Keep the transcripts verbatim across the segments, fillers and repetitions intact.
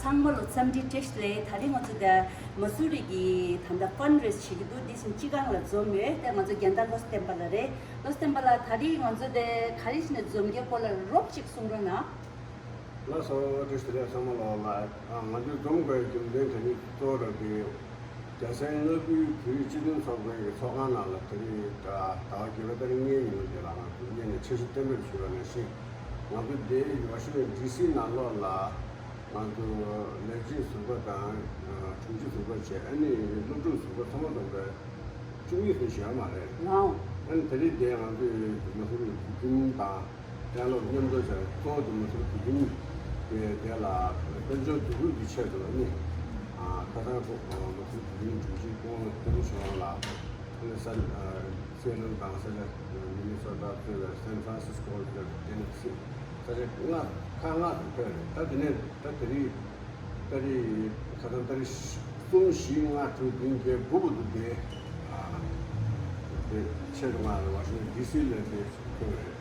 ཚང་མ་ལ་འཚམས་འདྲི་བཀྲ་ཤིས་བདེ་ལེགས། ད་རིང་ང་ཚོ་དེ་མ་སུ་རི་གི་ད་ལྟ་ཕན་རེ་སི་བྱེད་ཀྱི་འདུག་འདི་བཞིན་སྤྱི་ཁང་ལ་འཛོམས་ཡོད། དེ་ང་ཚོ་རྒན་བདག་བློ་བསྟན་པ་ལགས་རེད། བློ་བསྟན་པ་ལགས། ད་རིང་ང་ཚོ་དེ་ག་རེ་བྱས་ནས་འཛོམས་ཀྱི་སྐོར་ལ་རོབ་ཅིག་གསུང་རོགས་གནང་། ལགས་སོ། བཀྲ་ཤིས་བདེ་ལེགས། ཚང་མ་ལོག་ལ། ང་ཚོའི་འཛོམས་དགོས་རྒྱུ་མཚན་དེ་ནི་གཙོ་བོ་ར་གི་རྒྱལ་སའི་མངའ་ཁུལ་བོད་རིགས་སྤྱི་མཐུན་ཚོགས་པའི་ཚོགས་ཁང་ནང་ལ་དེ་རིང་ཟླ་བ་བརྒྱད་པའི་ཏ་རིག་ལྔའི་ཉིན་མོ་དེ་ལ་ང་ཚོ་སྔོན་ནས་འཆར་གཞི་གཏན་འབེབས་ཞུས་པ་ནང་བཞིན། ང་ཚོ་འདིའི་ཝ་ཤིང་ཊོན་ཌི་སི་ནང་ལོགས་ལ་ང་ཚོ་ལས་བྱེད་ཟུར་པ་དང་དྲུང་ཆེ་ཟུར་པ་བཅས། ཨ་ནི་སློབ་ཕྲུག་ཟུར་པ་ཚང་མ་འཛོམས་པའི་བཅུ་གཉིས་ཙམ་ཞིག་ཡོད་མ་རེད། ལའོ། ཨ་ནི་དེ་རིང་དེ་ང་ཚོས་མ་སུ་རི་བོད་ཁྱིམ་དང་། དེ་ལ་མཉམ་དུ་བྱས། གཙོ་བོ་དེ་མ་སུ་རི་བོད་ཁྱིམ་དེ་དེ་ལ་དཔལ་འབྱོར་འཛུགས་སྐྲུན་གྱི་ཆེད་དུ་ནི། ཁ་སང་ཁོ་མ་སུ་རི་བོད་ཁྱིམ་དྲུང་ཆེ་སྐུ་ངོ་བསྟན་འཛིན་ལགས་ལ་ས་སེ་ལོན་དང་ས་ཆ་མི་ནི་སོ་ཊ་གཙོས་པའི་སན་ཧྥ་རན་སིས་ཀོ་དེ་ནས་ས་ཆ་ལྔ་ཁག་ལྔ་དུ་ཕེབས་རེད། ད་དེ་ནས་ད་དེ་རིང་ཏ་རིག་ཁ་སང་ཏ་རིག་གསུམ་བཞི་ལྔ་དྲུག་བདུན་བརྒྱད་དགུ་བར་དུ་དེ་དེ་ཆེད་དུ་ང་ཝ་ཤིང་ཊོན་ཌི་སི་ལ་དེ་ཐོན་རེད།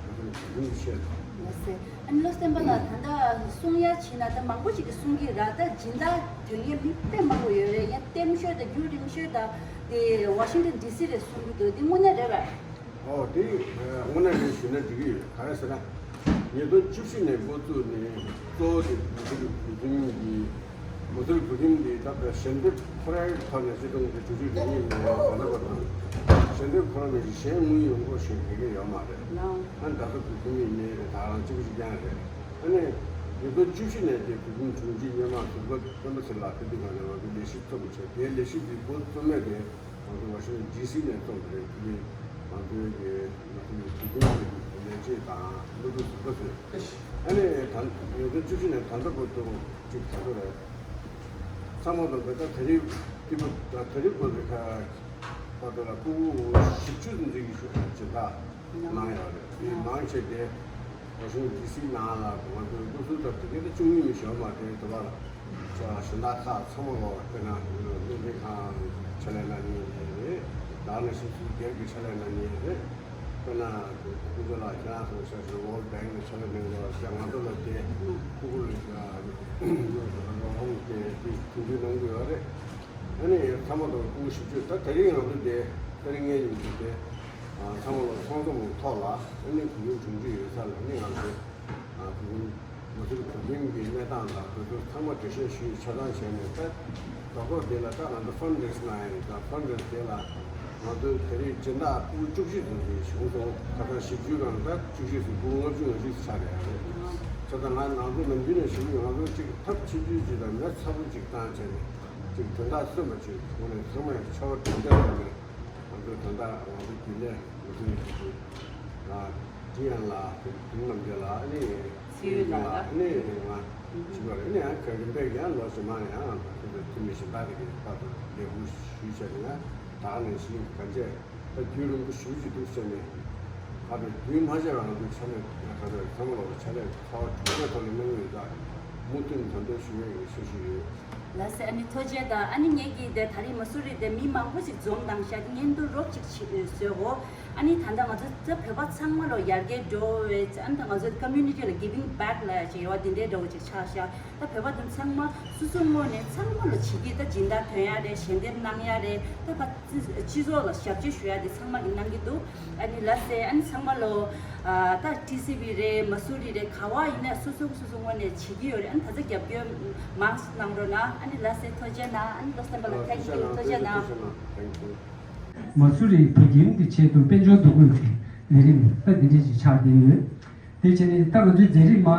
ཝ་ཤིང་ཊོན་ཌི་སི་ཆེད་དུ། ལགས་སེ། ཨ་ནི་བློ་བསྟན་པ་ལགས། ད་ལྟ་གསུང་ཡ་བྱས་ན་ད་མང་པོ་ཞིག་གིས་གསུང་གི་ར། ད་སྦྱིན་བདག་དོན་གཉེར་མི་དཔེ་མང་པོ་ཡོད་རེད། ཡང་ལྟད་མོ་ཤོད་དང་རྒྱུན་རིང་ཤོད་དང་དེ་ཝ་ཤིང་ཊོན་ཌི་སི་རེད་གསུང་གི་འདུག་འདི་དངོས་གནས་རེད་པས། ཨོ། དེ་དངོས་གནས་རེད་ཞུས་ན་འགྲིག་གི་ཡོད། ག་རེ་ཟེར་ན། ཉིས་སྟོང་བཅུ་བཞི་ནས་འགོ་བཙུགས་ནས་གཙོ་བོ་དེ་མ་སུ་རི་བོད་ཁྱིམ་གྱི། མ་སུ་རི་བོད་ཁྱིམ་འདི་ད་ལྟ་ཞལ་འདེབས་ཁོ་རའི་ཐོག་ནས་སྤྱི་བཏང་གི་གྲུ་བཞི་རེ་གཉིས་ནས་ད་ལྟ་བར་དུ་ཞལ་འདེབས་ཁོ་ར་ནས་གཞན་དངུལ་ཡོང་སྒོ་ཞིག་དགོས་ཀྱི་ཡོད་མ་རེད། ཨ་ནི་ད་ལྟ་བོད་ཁྱིམ་ཡིན་ནའི་རེད། ད་རང་གཅིག་པུ་ཅིག་ཀྱང་རེད། ཨ་ནི་ཉིས་སྟོང་བཅུ་བཞི་ནས་དེ་བོད་ཁྱིམ་དྲུང་ཆེ་སྔོན་མ་ཟུར་པ་སྤེན་པ་ཚེ་ལགས་དེ་དུས་སྒང་ནས་ང་ཚོ་ལས་གཞི་བརྩམས་བྱས། དེའི་ལས་གཞི་འདི་འགོ་བཙུགས་མེད་དེ། ང་ཚོ་ཝ་ཤིང་ཊོན་ཌི་སི་ནས་བཙོང་གི་རེད། དེ་ནི་ང་ཚོའི་གི་ང་ཚོའི་དུས་རྒྱུན་གྱི་ལས་བྱེད་དང་སློབ་ཕྲུག་ཟུར་པ་ཚོས། ཨ་ནི་ད་ཉིས་སྟོང་བཅུ་བཞི་ནས་ད་ལྟ་བར་དུ་གཅིག་ད་ཚོ་རེད། ཚང་མ་དང་འདི་ལྟར་དེ་རིང་དེ་བར་དེ་རིང་བར་དུ་ཁ་བར་དུ་ལ་ཕྲུ་གུ་བཞི་བཅུ་ཙམ་ཅིག་གིས་ཞུ་སྦྱིན་བདག་གནང་ཡོད་རེད། དེ་མང་ཆེ་དེ། ཝ་ཤིང་ཊོན་ཌི་སི་ནང་ལ་ང་ཚོའི་སློབ་ཟུར་དང་དེ་གའི་བཅུ་གཉིས་མི་ཞོན་མ་དེ་དུ་བ་ལ་གཞན་དག་ཁག་ཚང་མ་ལོ། དཔེར་ན་སློབ་འབྲིང་ཁང་ཕྱག་ལས་གནང་མཁན་རེད། ད་ནི་ཞིབ་འཚོལ་སྒེར་གྱི་ཕྱག་ལས་གནང་མཁན་རེད། དཔེར་ན་ཁོ་ཚོ་ལ་ཁྱེད་རང་ཚོ་ཤ་ཤ་ཝོལ་བེང་གི་ཕྱག་ལས་གནང་གི་ཡོད་ཀྱང་། ང་ཚོ་ལ་དེ་ཁུ་ཁུ་ལ་རོགས་རམ་དེ་དེ་མཐུན་འགྱུར་གནང་གི་ཡོད་རེད། ཨ་ནི་ཚང་མ་དང་སྐུ་ཞིབ་དཔྱོད་ད་དེ་རིང་ང་ཚོ་དེ་དེ་རིང་ངའི་ཡོང་དུས་དེ་ཚང་མ་ལ་ཚང་འཛོམས་ཐོག་ལ་ཨ་ནི་བོད་ཁྱིམ་དྲུང་ཆེ་ཡོད་ས་ལ་ཨ་ནི་ང་ཚོ་བོད་ཁྱིམ་མ་སུ་རི་བོད་ཁྱིམ་གྱི་གནས་སྟངས་དང་དེ་ཚོ་ཚང་མ་འགྲེལ་བཤད་ཞུས། ཆ་ཚང་བྱས་ནས་ད་རྡོག་རྡོག་དེ་ལ་ད་ང་ཚོ་ཕན་རེ་སི་གནང་ཡ་ཡིན། ད་ཕན་རེ་སི་དེ་ལ་ང་ཚོ་དེ་རིང་སྦྱིན་བདག་སྤུ་གུ་བཅུ་བཞི་ཙམ་ཞིག་བྱུང་སོང་། ཁ་སང་བཞི་བཅུ་གང་ད་བཅུ་བཞི་ཙམ་སྤུ་གུ་ལྔ་བཅུ་ང་བཞི་ཙམ་ཆགས་རེད་ཡ་རེད། ཆ་ཚང་ང་ང་ཚོ་ནམ་རྒྱུན་ནས་ཞུ་གི་ཡོད། ང་ཚོ་གཅིག་ཐབས་ཆེ་ཤོས་ཅིག་དང་མེ་ཚ་པོ་ཅིག་བཏང་བྱས་ནས་ཅིག་དོན་དག་སོན་པ་ཅིག་ངོས་ནས་ཚང་མ་ཡང་ཆོ་ག་དྲང་བདེན་ཐོག་ནས་ང་ཚོའི་དོན་དག་ང་ཚོ་རྒྱུན་ལས་ང་ཚོའི་ཞུ་གི་ང་ཀྲི་ཡན་ལགས་དེ་དུང་རྣམ་རྒྱལ་ལགས་ཨ་ནི་ཚེ་ཡུལ་ལགས་ཨ་ནི་ང་བྱུང་བ་རེད། ཨ་ནི་ཡང་ག་རིམ་པས་ཀྱང་ལོ་རྗེས་མ་ཡང་ང་ཚོ་འཐུས་མི་གཞན་དག་གི་བར་དུ་ལས་འགུལ་ཞུས་བྱས་ནས་ཡང་ད་ག་ནང་བཞིན་གང་བྱས། ད་རྒྱུན་རིང་པོ་ཞེ་པོ་ཅིག་འདུག་ཟེར་ནས། ད་ལྟ་རྒྱུན་མ་ཆད་པར་ང་ཚོའི་ཕྱག་ལས་ཁ་ཚ་ཚང་མ་ལོག་ཕྱག་ལས་ཚ་བ་གྲུབ་པའི་ཐོག་ནས་གནང་གི་ཡོད། ད་མུ་མཐུད་ནས་དམ་དོན་ཞུ་ཡས་ཀྱི་འཆར་གཞི་ཡོད། ལགས་སེ། ཨ་ནི་ཐུགས་རྗེ་ཆེ། ད་ཨ་ནི་ངེད་ཀྱིས་དེ་ད་རིང་མ་སུ་རི་དེ་མི་མང་པོ་ཞིག་འཛོམས་དང་ཤག་སྙན་ཐོ་རོབ་ཅིག་བཟོས་གོ། ཨ་ནི་ད་ལྟ་ང་ཚོ་ད་བོད་པ་ཚང་མ་ལོ་ཡར་རྒྱས་འགྲོ་བའི། ཨ་ནི་ད་ང་ཚོ་ཀོ་མུ་ནི་ཊི་ལ་གི་བིང་བེག་ལབ་ཡ་ཅིག་ཡོད་པ་དེ་འདྲའི་འདྲ་བོ་ཅིག་ཆགས་ཤག་ད་བོད་པ་དེ་ཚང་མ་སོ་སོའི་ངོས་ནས་ཚང་མ་ལོ་བྱེད་ཀྱི། ད་སྦྱིན་བདག་ཐོན་ཡ་རེད། ཞལ་འདེབས་གནང་ཡ་རེད། ད་ཕ་སྤྱི་ཚོགས་ལ་ཞབས་ཕྱི་ཞུ་ཡ་དེ་ཚང་མ་གིས་གནང་གི་འདུག་ཨ་ནི་ལགས་སེ། ཨ་ནི་ཚང་མ་ལོ་ཨ་ད་ཊི་སི་ཝི་རེད། མ་སུ་རི་རེད། ག་བ་ཡིན་ན་སོ་སོ་སོ་སོ་ངོས་ནས་བྱེད་ཀྱི་ཡོད་རེད། ཨ་ནི་ད་ཚ་རྒྱབ་སྐྱོར་མང་གནང་རོགས་གནང་། ཨ་ནི་ལགས་སེ་ཐུགས་རྗེ་གནང་། ཨ་ནི་བློ་བསྟན་པ་ལགས་ཐེང་ཀིའུ། ཐུགས་རྗེ་གནང་། Thank you. མ་སུ་རི་བོད་ཁྱིམ་གྱི་ཆེད་དུ་དཔལ་འབྱོར་འདུ་འགོད་ཀྱི་ལས་རིམ་ད་འདི་འདྲ་ཞིག་ཆགས་བསྡད་ཡོད། དེ་བྱས་ནས་ད་ང་ཚོའི་མཛད་རིམ་མ་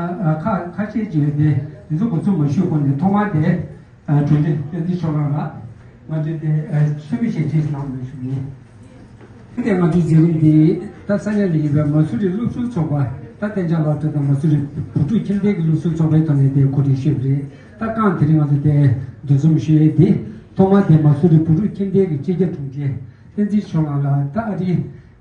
ཁ་ཁ་ཤས་ཅིག་ཡོད་དེ། འདི་ཚོ་འགོ་ཚུགས་མ་ཞུས་གོང་ནས་ཐོག་མར་དེ་གྲུབ་འབྲས་བསྟན་འཛིན་ཆོས་ལགས་ལ་ང་ཚོས་དེ་ཚུལ་མིན་ཞལ་ཕྱེ་གནང་བའི་ཞུ་ཡིན། དེ་ང་ཚོའི་མཛད་རིམ་འདི་ད་ས་གནས་ལ་ཡིན་པའི་མ་སུ་རི་སློབ་ཟུར་ཚོགས་པ། ད་གཏན་འཇགས་སློབ་གྲྭ་དང་མ་སུ་རི་བུ་ཕྲུག་ཁྱིམ་སྡེ་གི་སློབ་ཟུར་ཚོགས་པའི་ཐོག་ནས་དེ་གོ་སྒྲིག་ཞུས་པ་རེད། ད་རྐང་དེ་རིང་ང་ཚོ་དེ་འདུ་འཛོམས་ཞུ་ཡས་འདི་ཐོག་མར་དེ་མ་སུ་རི་བུ་ཕྲུག་ཁྱིམ་སྡེ་གི་སྤྱི་ཁྱབ་དྲུང་ཆེ་བསྟན་འཛིན་ཆོས་ལགས་ལ། ད་ཨ་རི་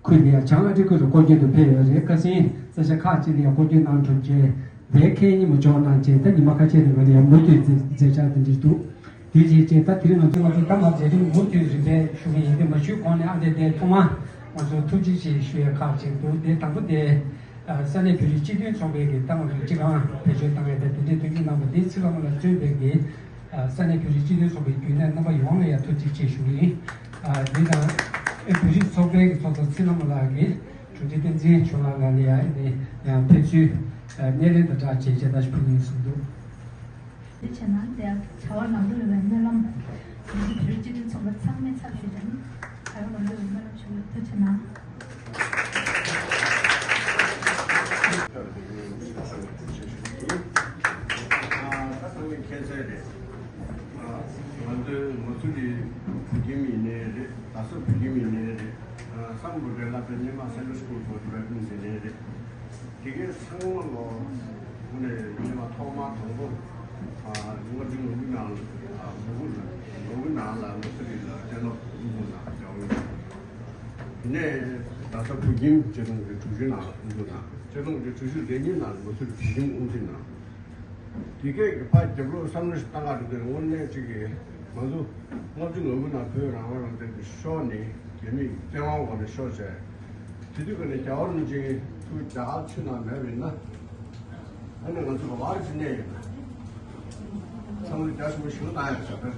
ཁུལ་ལ་ཡང་བྱང་ཨ་རི་ཁུལ་ལ་སྐོར་སྐྱོད་དུ་ཕེབས་ཡོད་རེད། ཁ་སང་ས་ཆ་ཁག་ཅིག་ལ་ཡང་སྐོར་སྐྱོད་གནང་གྲུབ་རྗེས་དེ་ཁའི་ཉིན་མོ་འབྱོར་གནང་རྗེས་ད་ཉི་མ་ཁ་ཤས་རིང་ལ་ཡང་མུ་མཐུད་མཛད་འཆར་དེ་འདྲ་འདུག་དེ་རྗེས་བཅས་ད་དེ་རིང་ང་ཚོ་ང་ཚོ་ད་མ་མཛད་རིམ་མུ་མཐུད་རིམ་པས་ཞུ་གི་ཡིན། དེ་མ་ཞུས་གོང་ནས་ཨ་དེ་དེ་ཐོག་མ་ང་ཚོ་ཐུགས་རྗེ་ཆེ་ཞུ་ཡས་ཁག་ཅིག་འདུག་དེ་དང་པོ་དེ། ས་གནས་བོད་རིགས་སྤྱི་མཐུན་ཚོགས་པའི་གི་ཏང་ཨུ་ཚོ་སྤྱི་ཁང་བེད་སྤྱོད་བཏང་ཡ་དེ་དེ་འདྲའི་དོན་གྱི་གནང་བ་འདི་ཚེ་ལྷ་མོ་ལགས་གཙོས་པའི་གི་ས་གནས་བོད་རིགས་སྤྱི་མཐུན་ཚོགས་པའི་རྒྱུན་ལས་རྣམ་པ་ཡོངས་ལ་ཡང་ཐུགས་རྗེ་ཆེ་ཞུ་གི་ཡིན། འདི་དང་བོད་རིགས་ཚོགས་པའི་གི་ཚོགས་གཙོ་ཚེ་ལྷ་མོ་ལགས་ཀྱིས་དྲུང་ཆེ་བསྟན་འཛིན་ཆོས་ལགས་ལ་ཡང་ཡང་ཕེབས་བསུའི་སྣེ་ལེན་དང་སྦྲགས་བྱས་མཇལ་དར་ཞིག་ཕུལ་གྱི་ཡིན་གསུངས་འདུག་ཐུགས་རྗེ་ཆེ་གནང་། དེ་ཡང་བྱ་བ་ལམ་འགྲོ་ཡོང་བའི་སྨོན་ལམ། ང་ཚོ་བོད་རིགས་སྤྱི་མཐུན་ཚོགས་པ་ཚང་མས་ཚར་ཞུས་ཀྱང་བྱ་བ་ལམ་འགྲོ་ཡོང་བའི་སྨོན་ལམ་ཞུ་གི་ཡོད། ཐུགས་རྗེ་ཆེ་གནང་། ད་ཚང་མས་མཁྱེན་གསལ་རེད། ང་ཚོའི་མ་སུ་རི་བོད་ཁྱིམ་ཡིན་ནའི་རེད། རྡ་ས་བོད་ཁྱིམ་ཡིན་ནའི་རེད། སམ་བྷོ་ཊའི་བསླབ་གྲྭ་སྙེ་མ་Central School for Development ཡིན་ནའི་རེད། དེ་གའི་ཚང་མ་ལོ་དངོས་གནས་སྙེ་མ་ཐོག་མ་དང་པོ་ལྔ་བཅུ་ང་དགུ་ནང་ལ་ང་དགུ་ལ་ང་དགུ་ནང་ལ་མ་སུ་རི་ལ་གཏན་སློབ་འཛུགས་གནང་བྱ་བ་ཡིན། དེ་ནས་རྡ་ས་བོད་ཁྱིམ་སྤྱི་ནོར་གྱི་དྲུག་ཅུ་ནང་ལ་འཛུགས་གནང་། སྤྱི་ནོར་གྱི་དྲུག་ཅུ་རེ་གཉིས་ནང་ལ་མ་སུ་རི་བོད་ཁྱིམ་དབུ་འཛུགས་གནང་། དེ་གས་ཀྱི་ཕ་རྒྱབ་ལོགས་བསམ་བློ་ཞིག་བཏང་ག་འགྲོ་དུས་དངོས་གནས་གཅིག་གིས་ང་ཚོ་ལྔ་བཅུ་ང་དགུ་ནང་བོད་རང་དབང་རང་བཙན་གྱི་ཤོག་ནས་རྒྱ་མིའི་བཙན་དབང་འོག་ནས་ཤོར་བྱས། དེ་དུས་ཀ་ནས་རྒྱལ་བ་རིན་པོ་ཆེ་ཐུགས་རྒྱ་གར་ཕྱི་ནང་མེད་པ་ཡིན་ན། ཨ་ནི་ང་ཚོ་ག་བར་ཅི་གནས་ཡོད་ན། བསམ་བློ་རྒྱ་ཆེན་པོ་ཞིག་བཏང་ཡོད་ས་རེད་པ།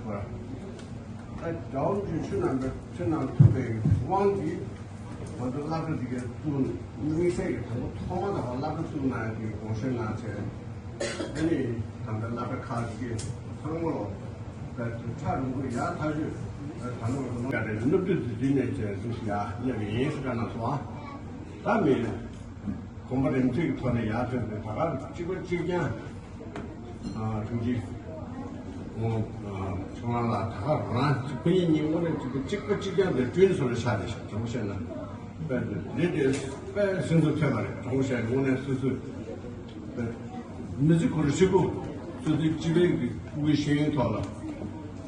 ད་རྒྱལ་བ་རིན་པོ་ཆེ་ཕྱི་ནང་ཕྱི་ནང་ཐུག་པའི་དབང་གིས་ང་ཚོ་བསླབ་གྲྭ་འདི་གའི་བཙུགས་དམིགས་བསལ་གྱི་དང་པོ་ཐོག་མ་དང་པོ་བསླབ་གྲྭ་བཙུགས་གནང་ཡ་གི་དགོངས་བཞེས་གནང་བྱས། ཨ་ནི་ད་ལྟ་བསླབ་གྲྭ་ཁག་ཅིག་ཚང་མ་ལོ་ད་ཁྲ་རུང་པོ་ཡག་ཐག་ཆོད་ད་ནོར་ནོར་ཡག་རེད། སློབ་དུས་སུ་འདི་ནས་བྱས་སུ་ཡག་སླེབས་ཡིན་ཟེར་ག་ན་སོང་ཨ། ད་མི་དགོངས་པ་རིམ་གཅིག་གི་ཐོག་ནས་ཡག་ཐོན་ཏེ་ད་ག་གཅིག་པ་གཅིག་རྐྱང་། དྲུང་ཆེ་ངོ་ཆུང་ལ་ད་ག་རང་ཁོ་གཉིས་གཉིས་དངོས་གནས་གཅིག་པ་གཅིག་རྐྱང་དེ་བསྐྲུན་སོང་ལ་ཆགས་རེད་ཤག་དྲང་པོ་བཤད་ན་དཔེ་རེད་དེ་དཔེ་སེམས་ཚོར་ཐོན་པ་རེད། དྲང་པོ་བཤད་ན་དངོས་གནས་སོ་སོས་དཔེ་མི་ཚེ་ཁོ་རང་ཧྲིལ་པོ་སོ་སོའི་སྤྱི་པའི་གི་སྤུ་གུའི་ཤེས་ཡོན་ཐོག་ལ་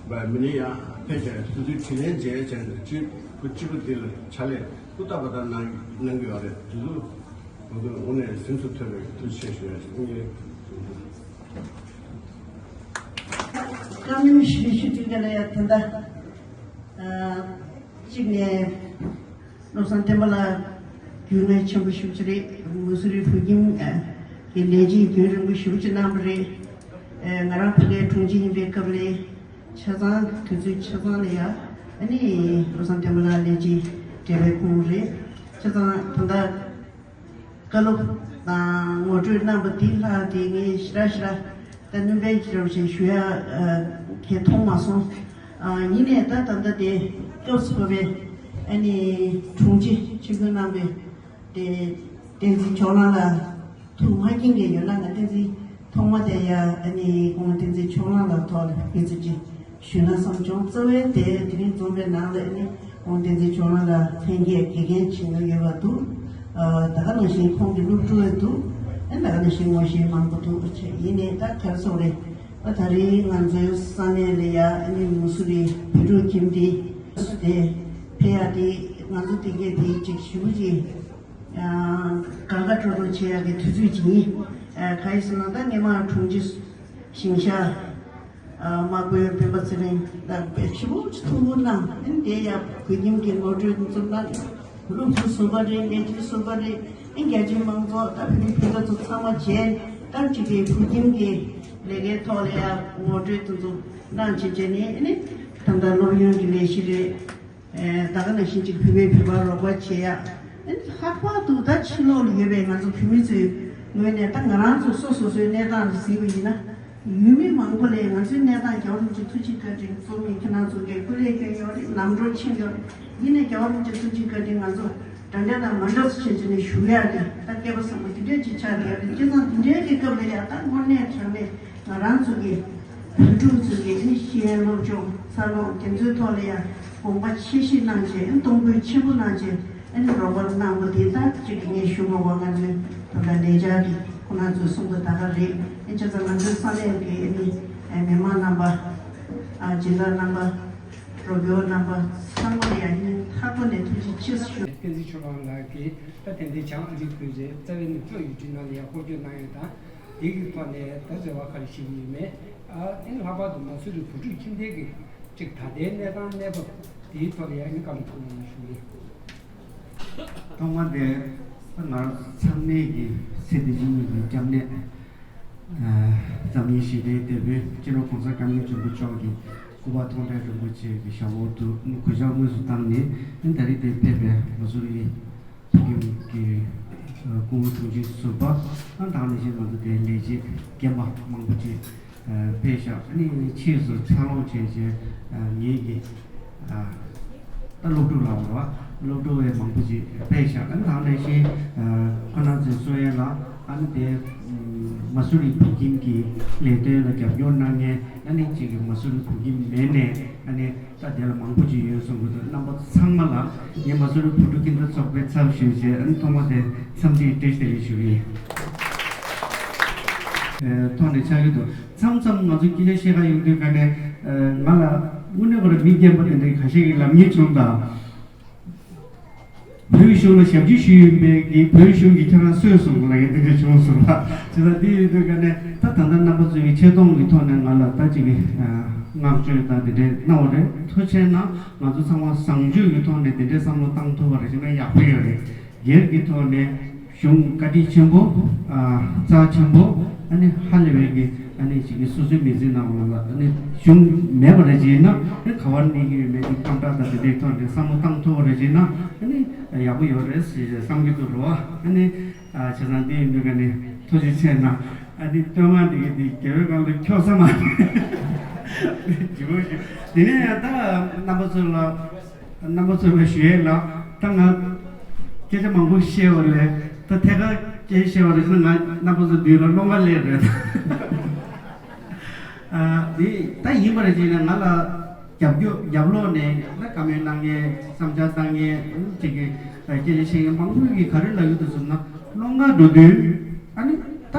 བས་མི་ནི་ཡང་ཕལ་ཆེར་སོ་སོའི་དྲིན་ལན་འཇལ་བྱས་ནས་སྤྱི་སྤུ་གཅིག་པུ་དེ་ལ་ཕྱག་ལས་ཧུར་ཐག་པ་ལྟར་གནང་གནང་གི་ཡོད་རེད། དེ་ཚོ་ང་ཚོ་དངོས་གནས་སེམས་ཚོར་ཐོན་པའི་ཐུགས་རྗེ་ཆེ་ཞུ་ཡ་ཞིག་ངས། བཀའ་མོལ་ཞུ་ཞུ་དུས་ག་ལ་ཡ་ད་ལྟ་གཅིག་ནས་བློ་བཟང་བསྟན་པ་ལགས་རྒྱུས་མངའ་ཆེན་པོ་ཞེ་པོ་ཅིག་རེད། མ་སུ་རི་བོད་ཁྱིམ་གྱི་ལས་བྱེད་རྒྱུན་རིང་པོ་ཞེ་པོ་ཅིག་གནང་བ་རེད། ང་རང་ཕ་གིའི་དྲུང་ཆེ་ཡིན་པའི་སྐབས་ལ་ཆ་ཚང་དུས་ཚོད་ཆ་ཚང་ལ་ཡ་ཨ་ནི་བློ་བཟང་བསྟན་པ་ལགས་ལས་བྱེད་བགྲེས་པའི་ཁོངས་རེད། ཆ་ཚང་ད་ལྟ། བཀའ་སློབ་དང་ངོ་སྤྲོད་གནང་བ་འདི་ལྷག་སྟེ་ངས་ཞེ་དྲག་ཞེ་དྲག་ད་སྣོན་པའི་ཕྱིར་རོ་ཞེས་ཞུ་ཡ་གལ་མཐོང་མ་སོང་། ཡིན་ནའི་ད་ད་ལྟ་དེ་སྐབས་སུ་བབས་པའི་ཨ་ནི་དྲུང་ཆེ་ཆེད་བསྐོས་གནང་བའི་དེ་བསྟན་འཛིན་ཆོས་གླང་ལགས་ཐུགས་མ་མཁྱེན་མཁན་ཡོད་ན་ང་བསྟན་འཛིན་ཐོག་མ་དེ་ཡ་ཨ་ནི་ཁོང་བསྟན་འཛིན་ཆོས་གླང་ལགས་ཐོག་ལ་དཔེ་མཛོད་ཅིག་ཞུས་ན་བསམ་བྱུང་། རྩ་བའི་དེ་དེ་རིང་འཛོམས་པའི་ནང་ལ་ཨ་ནི་ཁོང་བསྟན་འཛིན་ཆོས་གླང་ལགས་ལྷན་རྒྱས་དགེ་རྒན་བྱེད་མྱོང་ཡོད་པ་འདུག་ཨ་ད་ག་ནང་བཞིན་ཁོང་གི་སློབ་ཕྲུག་འདུག་ཨ་ད་ག་ནང་བཞིན་ངོ་ཤེས་མང་པོ་འདུག་ཡིན་ནའི་ད་ག་རེ་ཟེར་དགོས་རེད། ཨ་ད་རེས་ང་ཚོའི་ས་གནས་ལ་ཡ་ཨ་ནི་མ་སུ་རི་བོད་ཕྲུག་ཁྱིམ་སྡེ་སུ་དེ་ཕེབས་ཡ་དེ་ང་ཚོ་དེ་གས་དེ་ཅིག་ཞེ་པོ་ཅིག་དགའ་དགའ་སྤྲོ་སྤྲོ་བྱེད་ཡག་གི་དུས་ཚོད་ཅིག་ཡིན། གང་ཡིན་ཟེར་ན་ད་སྔས་མ་དྲུང་ཆེ་ཞིང་གཤེགས་དམར་པོའི་སྤེན་པ་ཚེ་རིང་ལགས་དཔེ་ཞེ་པོ་ཅིག་ཐུགས་ཁུར་གནང་། ཨ་ནི་དེ་ཡང་བོད་ཁྱིམ་གྱི་ངོ་སྤྲོད་འཛུགས་གནང་། སློབ་ཕྲུག་ཟུར་པ་རེད། ལས་བྱེད་ཟུར་པ་རེད། ཨ་ནི་རྒྱ་ཆེའི་མང་ཚོགས་ད་བོད་མི་བོད་པ་ཚོ་ཚང་མ་མཇལ། ད་གཅིག་གི་བོད་ཁྱིམ་གྱི་ལས་ཀའི་ཐོག་ལ་ཡང་ངོ་སྤྲོད་དེ་ཚོ་གནང་བྱས་བྱས་ནས་ཨ་ནི་ད་ལྟ་སློབ་ཡོན་གྱི་ལས་གཞི་རེད། ད་ག་ནང་བཞིན་ཅིག་བོད་པའི་བོད་པར་རོགས་པ་བྱེད་ཡ། ལྷག་པར་དུ་ད་ཕྱི་ལོགས་ལ་ཡོད་པའི་ང་ཚོ་བོད་མི་ཚོའི་ངོས་ནས་ད་ང་རང་ཚོ་སོ་སོ་སོའི་གནས་སྟངས་ལ་གཟིགས་པ་ཡིན་ན། ཡུལ་མི་མང་པོ་ལས་ང་ཚོའི་གནས་སྟངས་རྒྱལ་བ་རིན་པོ་ཆེ་ཐུགས་རྗེ་བཀའ་དྲིན་གཙོ་བོ་ཁྱེད་རང་ཚོ་གིས་སྐུ་ལས་བསྐྱོན་ཡོད་རེད། ལམ་འགྲོ་ཕྱིན་ཡོད་རེད། ཡིན་ནའི་རྒྱལ་བ་རིན་པོ་ཆེ་ཐུགས་རྗེ་བཀའ་དྲིན་ང་ཚོ་འདྲ་འདྲ་དང་མ་འདྲ་སུ་བྱེད་ཀྱི་ནས་བཞུགས་ཡག་གི་ད་སྐལ་པ་བཟང་པོ་འདི་འདྲས་ཅིག་ཆགས་ཡོད་རེད། བྱས་ཙང་འདི་འདྲའི་གི་སྐབས་ལ་ཡ་ད་དངོས་གནས་དྲང་གནས་ང་རང་ཚོ་གི་བོད་ཕྲུག་ཚོ་གི་ཨ་ནི་ཤེས་ཡོན་སློབ་སྦྱོང་འཚར་ལོངས་དེ་ཚོའི་ཐོག་ལ་ཡང་དགོངས་པ་ཆེ་བཞེས་གནང་བྱས། ཨ་ནི་གཏོང་ཕོད་ཆེན་པོ་གནང་བྱས། ཨ་ནི་རོགས་པ་གནང་བ་དེ་དག་ཅིག་གི་ངས་ཞུ་དགོས་པ་ང་ཚོའི་ད་ལྟ་ལས་འཆར་གྱི་ཁོ་ན་ཚོའི་གསུང་དུ་ད་ག་རེད། ཨ་ནི་བྱས་ཙང་ང་ཚོའི་ས་གནས་ཀྱི་ཨ་ནི་མི་མང་རྣམ་པ། ཨ་སྦྱིན་བདག་རྣམ་པ། རོགས་སྐྱོར་རྣམ་པ་ཚང་མ་ལ་ཡང་སྙིང་ཐག་པ་ནས་ཐུགས་རྗེ་ཆེ་ཞུ། བསྟན་འཛིན་ཆོས་གླིང་ལགས་ཀྱིས་ད་དེ་འདྲའི་བྱང་ཨ་རིའི་བོད་རིགས་རྩ་བའི་ནུབ་ཕྱོགས་ཡུལ་གྲུའི་ནང་ལ་ཡང་སྐོར་སྐྱོད་གནང་ཡོད་དང་། དེ་གི་ཐོག་ནས་ད་རེ་བ་ག་རེ་བཞེས་ཀྱི་ཡོད་མེད། ཨ་ཨ་ནི་ལྷག་པར་དུ་མ་སུ་རི་བོད་ཕྲུག་ཁྱིམ་སྡེ་གི་ཅིག་ད་ལྟའི་གནས་སྟངས་གནས་བབ་དེའི་ཐོག་ལ་ཡང་ཨ་ནི་བཀའ་མོལ་ཐུང་ངུ་ཞུ་གི་ཡིན། ཐོག་མ་དེ་ ང་རང་ཚང་མས་ཀྱི་ཚེ་འདི་ཕྱི་གཉིས་ཀྱི་སྐྱབས་གནས། འཛམ་གླིང་ཞི་བདེའི་དེད་དཔོན་སྤྱི་ནོར་༸གོང་ས་༸སྐྱབས་མགོན་ཆེན་པོ་མཆོག་གི་སྐུ་པར་མཐོང་གྲོལ་རིན་པོ་ཆེ་གི་ཞབས་འོག་ཏུ་གུས་ཞབས་དངོས་སུ་བཏང་ནས། ཨ་ནི་ད་རེས་དེ་ཕེབས་པའི་མ་སུ་རི་ཕུག་གི་སྐུ་ངོ་དྲུང་ཆེ་ཟུར་པ། ཨ་ནི་དེ་ནང་བཞིན་ང་ཚོ་དེ་ལས་བྱེད་རྒན་པ་མང་པོ་ཅིག་ཕེབས་ཤག་ཨ་ནི་ཕྱིས་སུ་འཚར་ལོངས་བྱས་བྱས་ངེད་ཀྱི། ད་སློབ་ཕྲུག་ལ་འོ་ར། སློབ་ཕྲུག་བས་མང་པོ་ཅིག་ཕེབས་ཤག་ཨ་ནི་དེ་ནང་བཞིན་ཁོ་ན་ཚོས་གསུང་ཡས་ལ། ཨ་ནི་དེ་མ་སུ་རི་བོད་ཁྱིམ་གྱི་ལས་དོན་ལ་རྒྱབ་སྐྱོར་གནང་མཁན། ཨ་ནི་གཅིག་གི་མ་སུ་རི་བོད་ཁྱིམ་མེད་ནས། ཨ་ནི་ད་དེ་ལ་མང་པོ་ཅིག་ཡོད་གསུང་གི་འདུག་རྣམ་པ་ཚང་མ་ལ་ངས་མ་སུ་རི་བོད་ཕྲུག་ཁྱིམ་སྡེ་ཚོགས་པའི་ཚབ་ཞུས་བྱས། ཨ་ནི་ཐོག་མ་དེ་འཚམས་འདྲི་བཀྲ་ཤིས་བདེ་ལེགས་ཞུ་གི་ཡིན། ཐོག་ནས་ཆགས་ཀྱི་འདུག་མཚམས་མཚམས་ང་ཚོ་སྐད་ཆ་བཤད་ག་ཡོང་དུས་ག་ནས། ང་ལ་དངོས་གནས་ཁོ་རང་མི་རྒན་པ་དེ་འདྲའི་ཁ་ཤས་ཀྱིས་ལབ་མཁན་བྱུང་ད། བོད་གཞུང་ལ་ཞབས་ཕྱི་ཞུས་ཡིན་པས་ཀྱི་བོད་གཞུང་གིས་ཁྱེད་རང་གསོས་སོང་ལབ་ཡས་དེ་འདྲ་བྱུང་སོང་ལ། བྱས་ཙང་དེ་ཡིན་དུས་ག་ནས་ད་ད་ལྟ་རྣམ་པ་ཚོ་གི་ཆེ་མཐོང་གི་ཐོག་ནས་ང་ལ་ད་ཅིག་གི་བསྔགས་བརྗོད་དང་དེ་འདྲའི་གནང་བ་རེད། ཐུགས་རྗེ་ཆེ་གནང་། ང་ཚོ་ཚང་མ་བཟང་སྤྱོད་ཀྱི་ཐོག་ནས་དེ་འདྲའི་བསམ་བློ་བཏང་ཐུབ་པ་རེད་ཅེ་ན་ཡག་པོ་ཡོད་རེད། སྒེར་གྱི་ཐོག་ནས་གཞུང་བཀའ་དྲིན་ཆེན་པོ། ཨ་རྩ་ཆེན་པོ། ཨ་ནི་ཧ་ལས་པའི་གི་ཨ་ནི་ཅིག་གི་སོ་སོའི་མི་ཚེ་ནང་ལོགས་ལ་ཨ་ནི་གཞུང་མེད་པ་རེད་ཅེ་ན། ཨ་ནི་ག་བར་གནས་ཀྱི་ཡོད་མེད་ཀྱི་དམ་དྲག་དང་དེ་འདྲའི་ཐོག་ནས་བསམ་བློ་བཏང་ཐུབ་པ་རེད་ཅེ་ན། ཨ་ནི་ཡག་པོ་ཡོད་རེད་ཞེས་བསམ་གྱི་འདུག་རོ། ཨ་ནི་ཨ་བྱས་ཙང་འདི་ཡིན་དུས་ག་ནས་ཐུགས་རྗེ་ཆེ་གནང་། ཨ་ནི་བསྟོད་བསྔགས་འདི་གི་འདི་རྒྱལ་བའི་སྒང་ལ་འཁྱོག་ས་མ་རེད། ཇི་མོ་ཞིག་དེ་ནས་ཡང་ད་རྣམ་པ་ཚོ་ལ། རྣམ་པ་ཚོ་ལ་ཞུ་ཡས་ལ། ད་ང་སྐད་ཆ་མང་པོ་བཤད་པ་ལས། ད་ཐད་ཀར་སྐད་ཆ་བཤད་པ་རེད་ཟེར་ན། ང་རྣམ་པ་ཚོ་མདུན་ལ་སློང་ག་སླེབས་རེད། ཨ་འདི་ད་ཡིན་པ་རེད་ཅེ་ན། ང་ལ་རྒྱབ་སྐྱོར་རྒྱབ་ལོགས་ནས་ད་བཀའ་མོལ་གནང་མཁན། བསམ་འཆར་བཏང་མཁན། ཅིག་གི་སྐད་ཆ་བཤད་མཁན་མང་པོ་གིས་ག་རེ་ལབ་ཀྱི་འདུག་ཟེར་ན། སློང་ག་འགྲོ་དུས་ཨ་ནི་ད།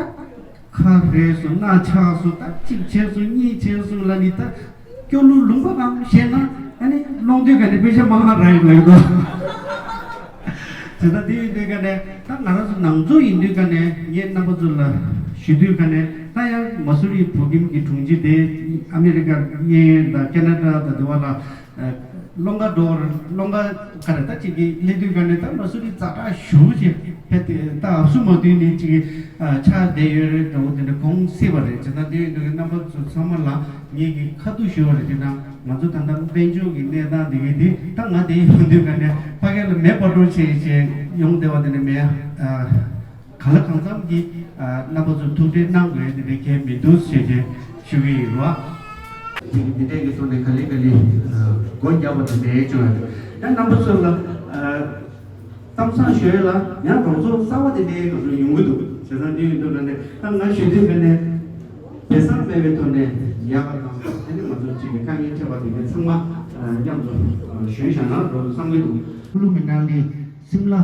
ཁ་རེ་སོང་། སྣ་ཆགས་སོང་། ད་གཅིག་བྱས་སོང་། གཉིས་བྱས་སོང་ལབ་ནི། ད་སྐྱོ་ལུ་ལུང་པ་གང་བཤད་ན། ཨ་ནི་སློང་དུས་ག་ནས་དཔེ་ཆ་མང་མང་རག་ཡོང་ལབ་ཡོད་དོ། དེ་ད་དེ་ཡིན་དུས་ག་ནས་ད་ང་རང་ཚོ་ནང་ཚོ་ཡིན་དུས་ག་ནས་ངས་རྣམ་པ་ཚོ་ལ་ཞུ་དུས་ག་ནས། ད་ཡང་མ་སུ་རི་བོད་ཁྱིམ་གྱི་དྲུང་ཆེ་དེ་ཨ་མེ་རི་ཀ་གཡས་གཡོན་དང་ཁེ་ན་ཌ་དང་དེ་བ་ལ། སློང་ག་འགྲོ་བར་སློང་ག་ག་རེ་ད་ཅིག་གི་སླེབས་དུས་ག་ནས་ད་མ་སུ་རི་ཛ་དྲག་ཞུ་ཅིག་ཕེབས་ཏེ། ད་ཨབ་སུ་མ་དུས་ནས་ཅིག་གི་ཆགས་བསྡད་ཡོད་རེད། འདྲ་བོ་དེ་འདྲ་གོང་སྲིད་པ་རེད། བྱས་ཙང་དེ་ཡིན་དུས་རྣམ་པ་ཚོ་ཚང་མ་ལ་ངེད་ཀྱི་ཁ་ཐུག་ཞུ་བ་རེད། དེ་ན་ང་ཚོ་ད་ལྟ་དཔལ་འབྱོར་གྱི་གནས་སྟངས་དེ་གི་དེ། ད་ང་དེ་ཡོང་དུས་ག་ནས་ཕ་གི་ལ་མེ་སྤར་སྤྲོ་བྱས་བྱས་ཡོང་བསྡད་པ་དེ་འདྲ་མེད། ག་ལ་གང་འཚམ་གྱིས་རྣམ་པ་ཚོ་ཐུགས་ཁྲལ་གནང་དགོས་དེ་འདྲ་གལ་མི་འདུག་ཟེར་བྱས་ཞུ་གི་ཡིན་རོ། དེ་འདི་འདྲའི་གི་ཐོག་ནས་ག་ལེ་ག་ལེ་སྒོ་རྒྱག་པ་དེ་འདྲའི་བྱུང་ཡོད། ཡང་རྣམ་པ་ཚོ་ལ་གཏམ་བཟང་ཞུ་ཡས་ལ། ཡང་གྲོང་ཚོ་གསར་པ་དེ་འདྲའི་ང་ཚོ་ཡོང་གི་འདུག་བྱས་ཙང་དེ་ཡིན་དུས་ག་ནས་ད་ང་ཞུ་དུས་ག་ནས་སྦས་གསང་མེད་པའི་ཐོག་ནས་ཡག་པ་དང་། དེ་ནས་ང་ཚོ་གཅིག་གི་དཀའ་ངལ་འཕྲད་པ་དེ་འདྲ་ཚང་མ་མཉམ་དུ་ཞུས་བཞག་ན་འགྲོ་འདུག་བསམ་གྱི་འདུག་ཀུ་ལུ་མི་ནང་གི་སིམ་ལ་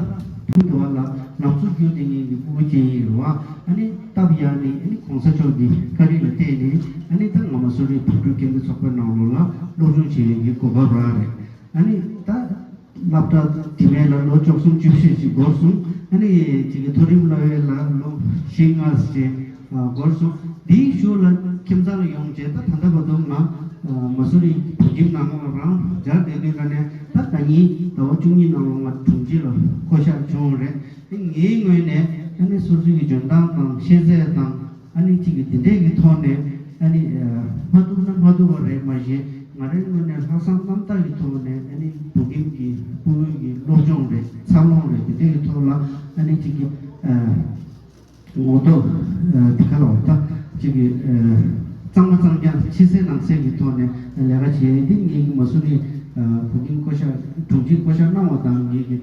ཕུག་དེ་བ་ལ་ལམ་ཟུར་བརྒྱུད་དེ་ངེད་ཀྱི་ཕྲུ་གུ་སྐྱེས་ཡིན་རེད་བ། ཨ་ནི་སྟབས་ཡག་ནི་ཨ་ནི་གོང་ས་མཆོག་གི་བཀའ་དྲིན་ལ་བརྟེན་ནས། ཨ་ནི་ད་ང་མ་སུ་རི་བོད་ཕྲུག་སྐྱབས་མགོན་ཚོགས་པའི་ནང་ལོགས་ལ་སློབ་སྦྱོང་བྱེད་ཡས་ཀྱི་གོ་སྐབས་རག་རེད། ཨ་ནི་ད་སློབ་གྲྭ་དེ་མེད་ལ་ལོ་བཅུ་གསུམ་བཅུ་བཞི་ཅིག་འགོར་སོང་། ཨ་ནི་ཅིག་གི་མཐོ་རིམ་སློབ་གཉེར་ལ་ལོ་བཞི་ལྔ་ཅིག་འགོར་སོང་། དེའི་གཞུག་ལ་ཁྱིམ་ཚང་ལ་ཡོང་རྗེས་ད་ད་ལྟ་བར་དུ་ང་མ་སུ་རི་བོད་ཁྱིམ་ནང་ལོགས་ལ་རང་སྦྱར་བསྡད་དུས་ག་ནས། ད་ཟླ་ཉིན་ཟླ་བ་བཅུ་གཉིས་ནང་ལོགས་ང་དྲུང་ཆེ་ལ་བསྐོ་བཞག་བྱུང་བ་རེད། ངའི་ངོས་ནས་ཨ་ནི་སོ་སོའི་གི་འཇོན་ཐང་དང་ཤེས་ཚད་དང་། ཨ་ནི་གཅིག་གི་དེ་འདྲས་ཀྱི་ཐོག་ནས་ཨ་ནི་མ་ཐུབ་ན་མ་ཐུབ་པ་རེད་མ་གཞི། ང་རའི་ངོས་ནས་ལྷག་བསམ་རྣམ་དག་གི་ཐོག་ནས་ཨ་ནི་བོད་ཁྱིམ་གྱི་ཕྲུ་གུ་གི་སློབ་སྦྱོང་རེད། འཚར་ལོངས་རེད། དེ་འདྲས་ཀྱི་ཐོག་ལ་ཨ་ནི་གཅིག་གི་ངོ་ཐོག་དེ་ག་ལ་བ་ད་གཅིག་གི་གཙང་མ་གཙང་རྐྱང་ཕྱི་གསལ་ནང་གསལ་གྱི་ཐོག་ནས་ལས་ཀ་བྱས་ཏེ། ངེད་ཀྱི་མ་སུ་རི་བོད་ཁྱིམ་བསྐོ་བཞག་དྲུང་ཆེ་བསྐོ་བཞག་གནང་བ་དང་། ངེད་ཀྱི་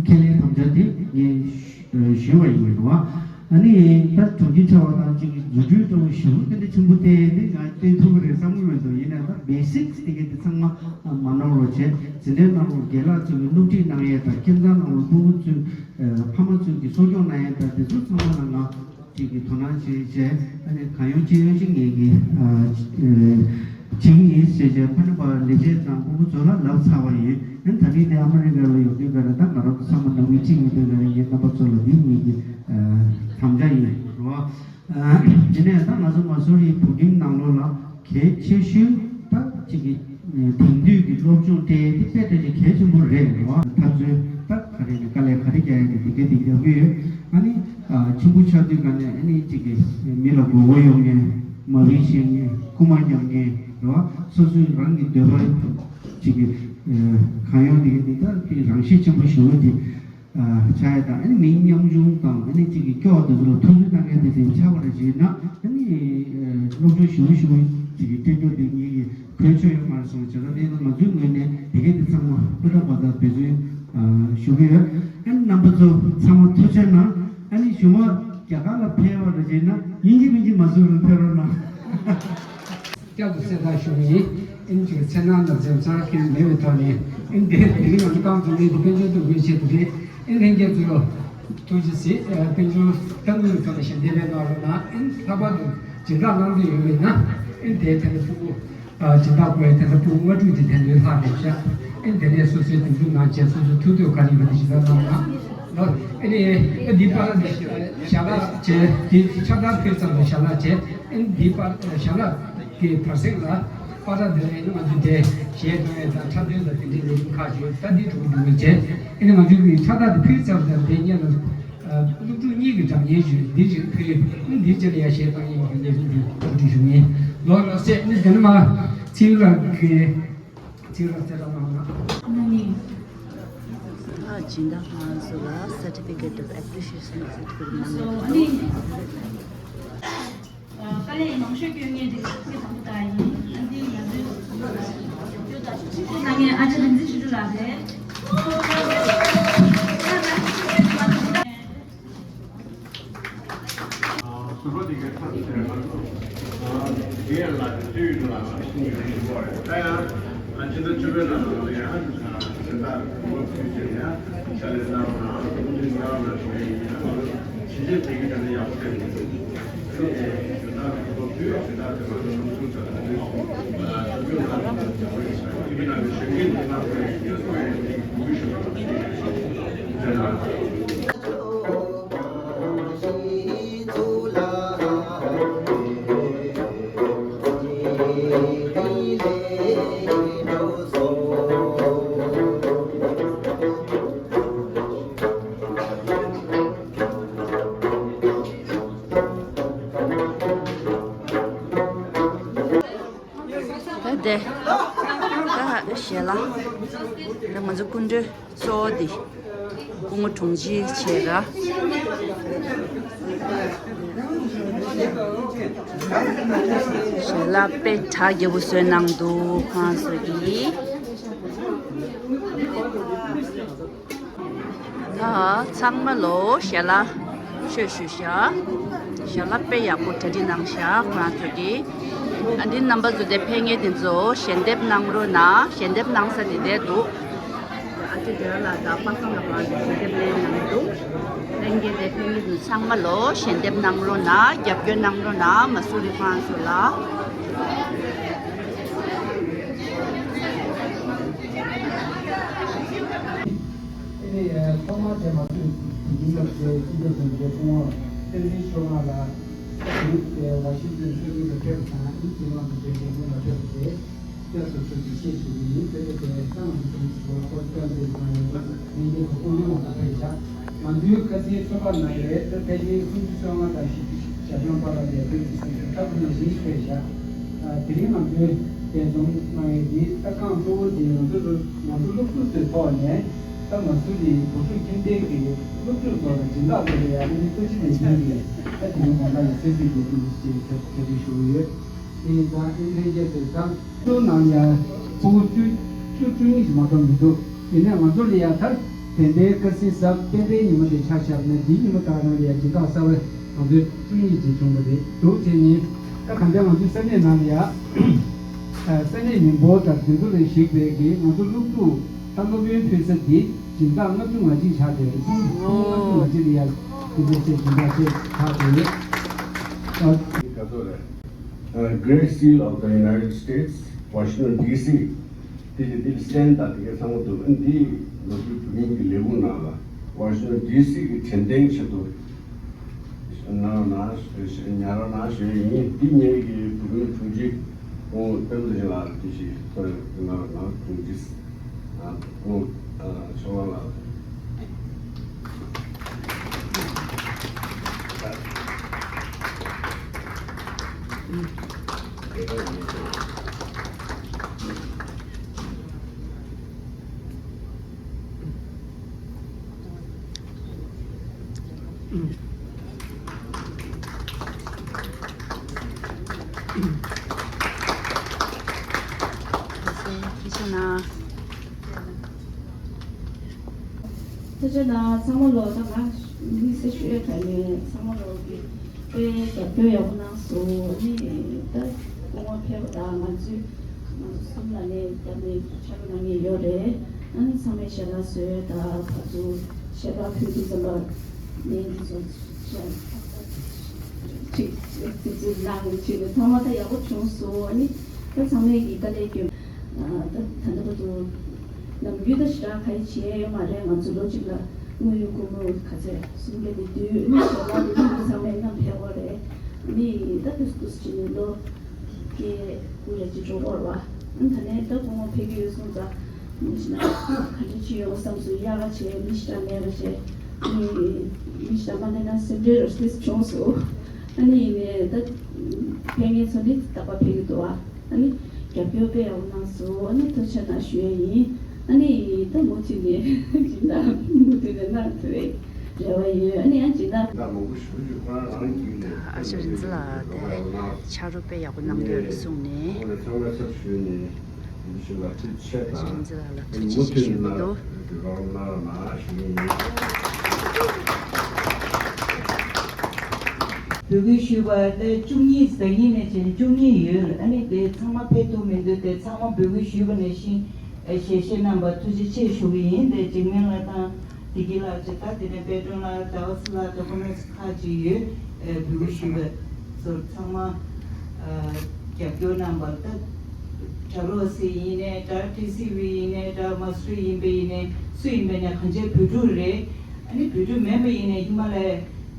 ཁས་ལེན་དམ་བཅའ་དེ་ངས་ཞུས་པ་ཡིན་རེད་བ། ཨ་ནི་ད་དྲུང་ཆེ་ཆགས་པ་དང་གཅིག་གི་རྫུ་འཕྲུལ་འདྲ་བོ་ཞེ་པོ་དེ་འདྲ་ཆེན་པོ་བསྟན་ཡས་དེ་ང་བསྟན་ཐུབ་ཀྱི་རེད་བསམ་གྱི་མི་འདུག་ཡིན་ནའི་ད་བེ་སིག་སི་དེ་ག་དེ་ཚང་མ་མ་ནོར་བ་བྱས། འཛིན་གྲྭའི་ནང་ལ་རྒན་ལགས་ཚོས་སློབ་ཁྲིད་གནང་ཡས་དང་། ཁྱིམ་ཚང་ནང་ལ་ཕྲུ་གུ་ཚོས་ཕ་མ་ཚོས་ཀྱི་གསོ་སྐྱོང་གནང་ཡས་དང་། དེ་ཚོ་ཚང་མ་ལ་ང་གཅིག་གི་དོ་སྣང་བྱས་བྱས། ཨ་ནི་གང་ཡོང་ཅི་ཡོང་ཞིག་ངེད་ཀྱིས་བྱེད་ཀྱི་ཡིན་ཟེར་བྱས། ཕ་ནི་པ་ལས་བྱེད་དང་ཕྲུ་གུ་ཚོ་ལ་ལབ་ཚར་བ་ཡིན། ཨ་ནི་ད་རིང་དེ་ཨ་མི་རི་ཀ་ལ་ཡོང་དུས་ག་རེ། ད་ང་རང་ཚོ་ཚང་མ་ནང་མི་གཅིག་ཡིན་དུས་ག་རེ། ངས་རྣམ་པ་ཚོ་ལ་འདི་ངེད་ཀྱི་དམ་བཅའ་ཡིན་རོ། དེ་ནས་ད་ང་ཚོ་མ་སུ་རི་བོད་ཁྱིམ་ནང་ལོགས་ལ་གལ་ཆེ་ཤོས་ད་གཅིག་གི་དེང་དུས་ཀྱི་སློབ་སྦྱོང་སྤྲད་དེ་དཔེ་ད་ཅིག་གལ་ཆེན་པོ་རེད་རོ། ད་ཚོད་ད་ག་རེ་ནས་དཀའ་ལས་ག་རེ་ རྒྱག་ཡ་དེ་དེ་ག་དེ་རྒྱབ་ཀྱི་ཡོད། ཨ་ནི་ཨ་ཆེན་པོ་ཆགས་དུས་ག་ནས་ཨ་ནི་གཅིག་གི་མི་ལ་མགོ་སྐོར་ཡོང་མཁན། མ་བི་བཤད་མཁན། རྐུ་མ་རྒྱག་མཁན་རེད་བ། སོ་སོའི་རང་གི་འདོད་པ་གཅིག་གི་གང་ཡོང་དེ་ག་དེ་ད་དེ་རང་ཤེད་ཆེན་པོ་ཞེ་པོ་དེ་ཆགས་ཡ་དང་། ཨ་ནི་མི་ཉམ་ཆུང་དང་ཨ་ནི་གཅིག་གི་སྐྱོ་བ་དེ་ཚོ་ལ་ཐུགས་རྗེ་གནང་མཁན་དེ་དེ་ཆགས་པ་རེད་ཅེ་ན། ཨ་ནི་སློབ་སྦྱོང་ཞེ་པོ་ཞེ་པོ་གཅིག་གི་སྤྲད་རྒྱུ་དེ་ངེད་ཀྱི་གོ་ཆོད་ཡོད་མ་རེད་བསམ་བྱས། ད་དེ་ཡིན་ན་ང་ཚོའི་ངོས་ནས་དེ་ག་དེ་ཚང་མ་ཧུར་ཐག་འབད་ཐག་འབད་བརྩོན་ཞུ་གི་ཡོད། ཨ་ནི་རྣམ་པ་ཚོ་ཚང་མ་ཐུགས་རྗེ་གནང་། ཨ་ནི་གཞུག་མ་རྒྱ་གར་ལ་ཕེབས་པ་རེད་ཅེ་ན་ཡིན་གཅིག་མིན་གཅིག་མ་སུ་རུ་ཕེབས་རོགས་གནང་། བསྐྱར་དུ་གསལ་བསྒྲགས་ཞུ་གི་ཡིན། ཨ་ནི་ཅིག་མཚན་ནང་དང་འཛེམ་ཚར་གྱི་མེད་པའི་ཐོག་ནས། ཨ་ནི་དེ་དེ་རིང་ང་ཚོ་རྐང་བཙུགས་མཁན་དེ་དཔལ་འབྱོར་ལྟ་སྐུལ་ཆེད་དུ་རེད། ཨ་ནི་ལྷན་རྒྱས་ཚོ་ལ་ཐུགས་རྗེ་གཟིགས། ཨ་དཔལ་འབྱོར་ལྟ་སྐུལ་ཐོག་ལ་ཞལ་འདེབས་ཕེབས་གནང་རོགས་གནང་། ཨ་ནི་ལྷག་པར་དུ་སྦྱིན་བདག་གནང་འདོད་ཡོད་པས་ན། ཨ་ནི་དེ་ཐད་ཀར་ཕྲུ་གུ་ཨ་སྦྱིན་བདག་དགོས་ཡ་དེ་འདྲ་ཕྲུ་གུ་ལྔ་དྲུག་དེ་དེ་འདྲའི་ལྷག་བསྡད་ཤག་ཨ་ནི་དེ་ནས་སོ་སོའི་འདེམས་སྒྲུག་གནང་བྱས། སོ་སོའི་ཐུགས་འདོད་ག་རེ་ཡིན་པ་དེ་ཞིག་ལ་གནང་གནང་། ཨ་ནི་ཨ་འདི་པར་དེ་ཞལ་ལག་བྱས། དེ་ཕྱག་རྟགས་ཕུལ་ཙམ་དུ་ཞལ་ལག་བྱས། ཨ་ནི་འདི་པར་ཞལ་ལག་གི་བར་གསེང་ལ་པར་དེ་ལ་ཨ་ནི་ང་ཚོས་དེ་གཞས་གཏོང་ཡས་དང་འཁྲབ་སྟོན་དང་དེ་འདྲའི་ལས་རིམ་ཁག་ཅིག་ད་འདི་འགྲོ་གི་འདུག་བྱས། ཨ་ནི་ང་ཚོས་ཕྱག་རྟགས་དེ་ཕུལ་ཙམ་དང་དེ་སྔོན་ལ། ཨ་སློབ་ཕྲུག་གཉིས་ཀྱི་སྒྲ་སྙན་ཞུས། འདི་ཞིག་ཕུལ། འདི་རྗེས་ལ་ཡ་གཞས་བཏང་ཡས་ཀྱི་ལས་རིམ་འདི་གོ་སྒྲིག་ཞུ་ངེས། ལོ་ལ་སེ་ནི་དེ་ནི་མ་ཚིག་ལ་གི་ཚིག་ལ་སེ་ལ་མ་ང་། ཨ་སྦྱིན་བདག་ཁོང་ཚོ་ལ་Certificate of Appreciation ཟེར་ཁུལ་གནང་ཡོད་འདུག་དཀའ་ལས་མང་ཤོས་སྐྱོན་མཁན་དེ་ཁོང་ཚོ་དང་པོ་དག་ཡིན། ཨ་འདི་ང་ཚོའི་ཁྱེད་ཚོ་གནང་མཁན་ཨ་ཅག་རིག་འཛིན་ཆོས་སྒྲོན་ལགས་རེད། ཟུར་པ་དེ་གའི་ཚབ་བྱས་ན། དེ་ཡང་ལ་དེ་དུས་ལ་ཤིང་གི་རིགས་པ་རེད། ད་ཡང་ཕྱི་ཟླ་བཅུ་པའི་ནང་ལ་ཡང་སྦྱིན་བདག་གི་ངོ་ཕུལ་བྱས་ཡང་ཕྱག་ལས་གནང་བ་དང་། ཐུགས་རྗེ་གནང་བ་ཞུ་ཡི་ཡིན། ང་ཚོ་ཕྱི་རྒྱལ་དེ་གའི་དེ་ནས་ཡག་པོ་བྱས་ཡོད། དེ་ནས་སྦྱིན་བདག་གི་ངོ་ཕུལ། སྦྱིན་བདག་དེ་ང་ཚོ་ལུགས་སྲོལ་ལྟར་དུ་ཞུ་རྒྱུ་ལ་ཞུ་རྒྱུ་ལ་ཞུ་རྒྱུ་ལ་ཞུ་རྒྱུ་ལ། ད་དེ་ད་ཞལ་ལག་ད་ང་ཚོ་སྐུ་མགྲོན་གཙོ་བོ་དེ་སྐུ་ངོ་དྲུང་ཆེ་བྱས་ར། ཞལ་ལག་དཔེ་གྲ་རྒྱས་པོ་བཟོས་གནང་འདུག་ཁོང་ཚོ་གིས། ད་ཚང་མ་ལོ་ཞལ་ལག་མཆོད་ཞུ་ཤག་ཞལ་ལག་དཔེ་ཡག་པོ་གྲ་སྒྲིག་གནང་ཤག་ཁོ་རང་ཚོ་གིས། ཨ་འདི་རྣམ་པ་ཚོ་དེ་ཕེབས་མཁན་དེ་ཚོ་ཞལ་འདེབས་གནང་རོགས་གནང་། ཞལ་འདེབས་གནང་ས་དེ་འདྲས་འདུག་ཨ་ཅེ་རྒྱལ་ལགས་དང་པ་སངས་ལགས་ཁོ་རང་ཚོ་ཞལ་འདེབས་ལེན་གནང་འདུག་ལྷན་རྒྱས་དེ་ཕེབས་མཁན་དེ་ཚོ་ཚང་མ་ལོ་ཞལ་འདེབས་གནང་རོགས་གནང་། རྒྱབ་སྐྱོར་གནང་རོགས་གནང་། མ་སུ་རི་ཁོ་རང་ཚོ་ལ། ཨ་ནི་ཐོག་མར་དེ་མ་ཐུག་དེ་ཉིན་ལ་བཟོས་སྤྱི་ཚོགས་དང་འབྲེལ་སྐུ་ངོ་བསྟན་འཛིན་ཆོས་སྒང་ལགས་དེ་ཝ་ཤིང་ཏོན་ས་ཁུལ་ལ་ཕེབས་དང་། ཨ་ནི་ཇེ་མང་དུ་འབྲེལ་རྒྱལ་ཡོངས་ལ་ཕེབས་ཏེ་བསྐྱར་དུ་ཐུགས་རྗེ་ཆེ་ཞུ་གི་ཡིན། དེ་ལས་དེ་ས་ང་ཚོ་དེ་ཚོ་ལ་ཁོ་བསྐྱར་འཛིན་གནང་ཡོད་པ་ལྷན་རྒྱས་ཚོ་སྐུ་མགྲོན་འོག་ཏུ་ཕེབས་ཤག་ང་ཚོའི་ཁ་སང་ཚོད་དཔག་ནང་ལས་ད་ཕལ་ཆེར་སུམ་ཅུ་སོ་ལྔ་དང་བཞི་བཅུ་ཞེ་གྲངས་བར་ལ་ལས་ཕེབས་ཀྱི་སོང་ཙང་ཁ་ཁུ་ནང་བཞིན་ཕེབས་ཤག་ཨ་དེ་རིང་ང་ཚོའི་འདས་འཛོམས་གནང་ཡས་འདི་ད་རྐང་གཙོ་བོ་དེ་ང་ཚོ་ང་ཚོ་སློབ་ཕྲུག་ཚོའི་ཐོག་ནས་ད་མ་སུ་རི་བོད་ཕྲུག་ཁྱིམ་སྡེ་གི་སློབ་ཕྲུག་ཚོ་ལ་སྦྱིན་བདག་ཚོ་ལ་ཡང་ཨ་ནི་ལྟ་ཅི་ལས་ཀྱི་རེད། ད་དེ་རིང་དགོང་དག་ལ་གསན་གཟིགས་དགོས་འདུག་ཅེས་གྲ་སྒྲིག་ཞུ་གི་ཡོད། དེ་ཡིན་ཙང་ཨིན་ལྷན་རྒྱས་ཚོས་ད། ཚོའི་ནང་ཡང་ཕྲུ་གུ་བཅུ་བཅུ་བཅུ་གཉིས་ཤིག་མ་གཏོགས་མི་འདུག་ཡིན་ནའི་ང་ཚོ་ལ་ཡང་ད་དེ་འདྲའི་དཀའ་སེལ་གཟབ་སྤེན་པའི་ཉི་མ་དེ་ཆ་བཞག་ན། འདིའི་ཉི་མ་ད་ག་རང་ལ་ཡང་སྦྱིན་བདག་གསར་པ་ང་ཚོའི་བཅུ་གཉིས་ཅིག་བྱུང་བ་རེད། འདུག་བྱས་ནས་ད་གང་ལྟར་ང་ཚོའི་ས་གནས་ནང་ལ་ཡང་ས་གནས་མི་འབོར་དང་དེ་ཚོ་ལ་གཞིགས་པའི་གི་ང་ཚོ་སློབ་ཕྲུག་ད་སློབ་ཡོན་ཕུལ་ས་འདི་སྦྱིན་བདག་ལྔ་བཅུ་ང་གཅིག་ཆགས་བསྡད་རེད། ཕྲུ་གུ་ལྔ་བཅུ་ང་གཅིག་ལ་ཡང་དེ་འདྲ་བྱས་སྦྱིན་བདག་བཅས་ཆགས་བསྡད་ཡོད། Great Seal of the United States, Washington D C དེ་ཡི་འདིར་གསན་དང་དེ་གའི་ཚང་མ་འདུག་འདི་ལོ་རྒྱུས་བོད་མིའི་ལས་ཁུངས་ནང་ལ་Washington D C གི་དྲན་རྟེན་ཆེད་དུ་གནང་གནང་ཉར་གནང་ཞུ་ཡི་ཡིན། འདི་ངེད་ཀྱི་བོད་མིའི་དྲུང་ཆེ་ཁོང་བསྟན་འཛིན་ལགས་དེ་ཞིག་ཐོག་གནང་གནང་དྲུང་ཆེ་ཁོང་ཆོས་དབང་ལགས། ཐུགས་རྗེ་གནང་། ཐུགས་རྗེ་གནང་། ཚང་མ་ལོ་ད་ང་དམིགས་བསལ་ཞུ་ཡས་ག་ནས་ཚང་མ་ལོ་གི་དཔེ་རྒྱབ་སྐྱོར་ཡག་པོ་གནང་སོང་། ནི་ད་སྐུ་ངོ་ཕེབས་པ་དང་ང་ཚོའི་ང་ཚོ་གསུམ་ལ་ནས་བརྒྱབ་ནས་ཕྱག་གནང་མཁན་ཡོད་རེད། ཨ་ནི་ཚང་མས་ཞལ་ལག་བཟོས་དང་ཕར་ཚུར་ཞལ་པར་ཕུལ་དུས་ཙམ་པ་ནས་འདི་ཚོ་ཅིག་ཅིག་ཅིག་ཅིག་ལངས་ཅིག་ཚང་མ་ད་ཡག་པོ་བྱུང་སོང་། ཨ་ནི་ད་ཚང་མས་ཀྱི་དཀའ་ལས་སྐྱོན། ད་ད་ལྟ་བར་དུ་ནམ་རྒྱུན་ད་ཞེ་དྲག་ག་རེ་བྱེད་ཡས་ཡོད་མ་རེད། ང་ཚོ་ལོ་གཅིག་ལ་དངུལ་ཡོད་སྒོར་མོ་ག་ཚད་སུམ་བརྒྱ་དེ་བསྡུས་ནས་ཞོགས་པ་དེ་ནས་མི་ཚང་མས་བསྣམས་ཕེབས་པ་རེད། ནི་ད་ཏུས་ཏུས་བྱས་ནས་ལོ་བརྒྱད་དགུ་ཡ་གཅིག་འགྲོ་གི་རེད་བ། ཨ་ད་ནས་ད་སྐུ་ངོ་ཕེབས་ཀྱི་ཡོད་སོང་ཙང་མི་ཞིག་ན་ག་འདྲ་བྱེད་ཡོང་བསམ་སོང་། ཡག་ག་བྱས་མི་ཞིག་དང་མེད་པ་བྱས་ནི་མི་ཞིག་དང་མ་གནས་ན་སེམས་ཁྲལ་ར་སེ་བྱུང་སོང་། ཨ་ནི་ཡིན་ནའི་ད་ཕེབས་མཁན་ཚོ་ནི་རྟག་པར་ཕེབས་ཀྱི་འདུག་བ། ཨ་ནི་རྒྱབ་སྐྱོར་དཔེ་ཡག་པོ་གནང་སོང་། ཨ་ནི་ཐུགས་རྗེ་གནང་ཞུ་ཡས་ཡིན། ཨ་ནི་ད་མུ་མཐུད་ནས་སྦྱིན་བདག་མུ་མཐུད་ནས་གནང་ཐུབ་པའི་རེ་བ་ཡོད། ཨ་ནི་ཡང་སྦྱིན་བདག་ཨ་ཅག་རིག་འཛིན་ལགས་དེ་ཕྱག་རོགས་དཔེ་ཡག་པོ་གནང་འདོད་རེད་གསུངས་ནས། ཨ་ཅག་རིག་འཛིན་ལགས་ལ་ཐུགས་རྗེ་ཆེ་ཞུ་གི་འདུག་འབོད་སྐུལ་ཞུས་པ་དེ་བཅུ་གཉིས་ཟ་ཡིན་ནས་བྱས་ནས་བཅུ་གཉིས་ཡོད། ཨ་ནི་དེ་ཚང་མ་ཕེབས་ཐུབ་མི་འདུག་དེ་ཚང་མ་འབོད་སྐུལ་ཞུས་པ་ནང་བཞིན་ཞལ་བཞེས་གནང་བར་ཐུགས་རྗེ་ཆེ་ཞུ་གི་ཡིན། དེ་འཇིགས་མེད་ལགས་དང་བདེ་སྐྱིད་ལགས་བྱས། ད་དེ་ནས་དཔལ་སྒྲོན་ལགས། ཟླ་བ་སི་ལགས། དེ་ཁོ་ན་ཁག་ཅིག་ཡོད། ཨེ་འབོད་སྐུལ་ཞུས་པ་ཚོར་ཚང་མ་ཨ་རྒྱབ་སྐྱོར་གནང་བར། ད་གྲྭ་རོགས་སི་ཡིན་ནའི་འདྲ། ཊི་སི་ཝི་ཡིན་ནའི་འདྲ། མ་སུ་རི་ཡིན་པ་ཡིན་ནའི་སུ་ཡིན་པ་ཡིན་ནའི་གང་ཅིའི་བོད་ཕྲུག་རེད། ཨ་ནི་བོད་ཕྲུག་མིན་པ་ཡིན་ནའི་ཧི་མ་ལ་ཡའི་